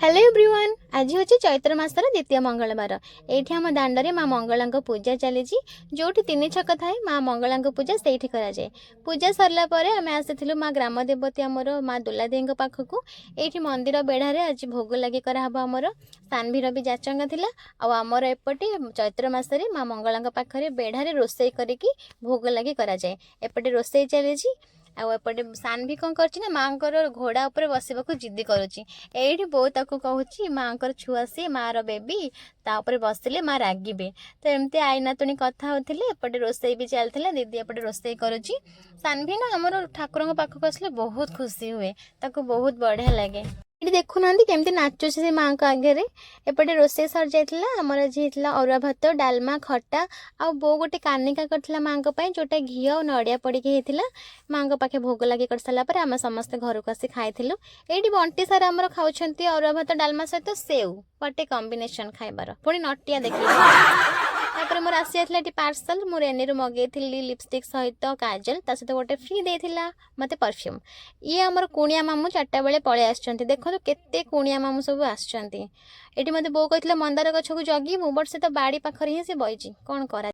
Hello everyone, ଆଜି ହେଉଛି ଚୈତ୍ର ମାସର ଦ୍ୱିତୀୟ ମଙ୍ଗଳବାର। ଏଇଠି ଆମ ଦାଣ୍ଡରେ ମା ମଙ୍ଗଳାଙ୍କ ପୂଜା ଚାଲିଛି। ଯେଉଁଠି ତିନି ଛକ ଥାଏ, ମା ମଙ୍ଗଳାଙ୍କ ପୂଜା ସେଇଠି କରାଯାଏ। ପୂଜା ସରିଲା ପରେ ଆମେ ଆସିଥିଲୁ ମା ଗ୍ରାମ ଦେବତୀ ଆମର ମା ଦୁଲାଦେଇଙ୍କ ପାଖକୁ। ଏଇଠି ମନ୍ଦିର ବେଢ଼ାରେ ଆଜି ଭୋଗ ଲାଗି କରାହେବ ଆମର। ସାନ୍ଭିର ବି ଯାଚଙ୍ଗା ଥିଲା। ଆଉ ଆମର ଏପଟେ ଚୈତ୍ର ମାସରେ ମା ମଙ୍ଗଳାଙ୍କ ପାଖରେ ବେଢ଼ାରେ ରୋଷେଇ କରିକି ଭୋଗ ଲାଗି କରାଯାଏ। ଏପଟେ ରୋଷେଇ ଚାଲିଛି। ଆଉ ଏପଟେ ସାନ୍ଭି କ'ଣ କରୁଛି ନା, ମାଆଙ୍କର ଘୋଡ଼ା ଉପରେ ବସିବାକୁ ଜିଦ୍ଦି କରୁଛି। ଏଇଠି ବୋଉ ତାକୁ କହୁଛି, ମାଆଙ୍କର ଛୁଆ ସିଏ, ମାଆର ବେବି, ତା ଉପରେ ବସିଲେ ମା ରାଗିବେ। ତ ଏମିତି ଆଈ ନାତୁଣୀ କଥା ହଉଥିଲେ। ଏପଟେ ରୋଷେଇ ବି ଚାଲିଥିଲା। ଦିଦି ଏପଟେ ରୋଷେଇ କରୁଛି। ସାନ୍ଭି ନା ଆମର ଠାକୁରଙ୍କ ପାଖକୁ ଆସିଲେ ବହୁତ ଖୁସି ହୁଏ, ତାକୁ ବହୁତ ବଢ଼ିଆ ଲାଗେ। ଏଠି ଦେଖୁନାହାନ୍ତି କେମିତି ନାଚୁଛି ସେ ମାଆଙ୍କ ଆଗରେ। ଏପଟେ ରୋଷେଇ ସରିଯାଇଥିଲା। ଆମର ଆଜି ହେଇଥିଲା ଅରୁଆ ଭାତ, ଡାଲମା, ଖଟା। ଆଉ ବୋଉ ଗୋଟେ କାନିକା କରିଥିଲା ମାଆଙ୍କ ପାଇଁ, ଯୋଉଟା ଘିଅ ଆଉ ନଡ଼ିଆ ପଡ଼ିକି ହେଇଥିଲା। ମାଆଙ୍କ ପାଖେ ଭୋଗ ଲାଗି କରିସାରିଲା ପରେ ଆମେ ସମସ୍ତେ ଘରକୁ ଆସି ଖାଇଥିଲୁ। ଏଇଠି ବଣ୍ଟି ସାର୍ ଆମର ଖାଉଛନ୍ତି ଅରୁଆ ଭାତ ଡାଲମା ସହିତ ସେଉ। ୱାଟ୍ ଏ କମ୍ବିନେସନ୍ ଖାଇବାର! ପୁଣି ନଟିଆ ଦେଖିଲେ। ତାପରେ ମୋର ଆସିଯାଇଥିଲା ଏଠି ପାର୍ସଲ। ମୁଁ ରେନିରୁ ମଗେଇଥିଲି ଲିପଷ୍ଟିକ୍ ସହିତ କାଜଲ, ତା ସହିତ ଗୋଟେ ଫ୍ରି ଦେଇଥିଲା ମୋତେ ପରଫ୍ୟୁମ୍। ଇଏ ଆମର କୁଣିଆ ମାମୁଁ 4ଟା ବେଳେ ପଳେଇ ଆସିଛନ୍ତି। ଦେଖନ୍ତୁ କେତେ କୁଣିଆ ମାମୁଁ ସବୁ ଆସିଛନ୍ତି। ଏଠି ମୋତେ ବୋଉ କହିଥିଲେ ମନ୍ଦାର ଗଛକୁ ଜଗିବୁ, ବଟ୍ ସେ ତ ବାଡ଼ି ପାଖରେ ହିଁ ସେ ବଇଛି, କ'ଣ କରା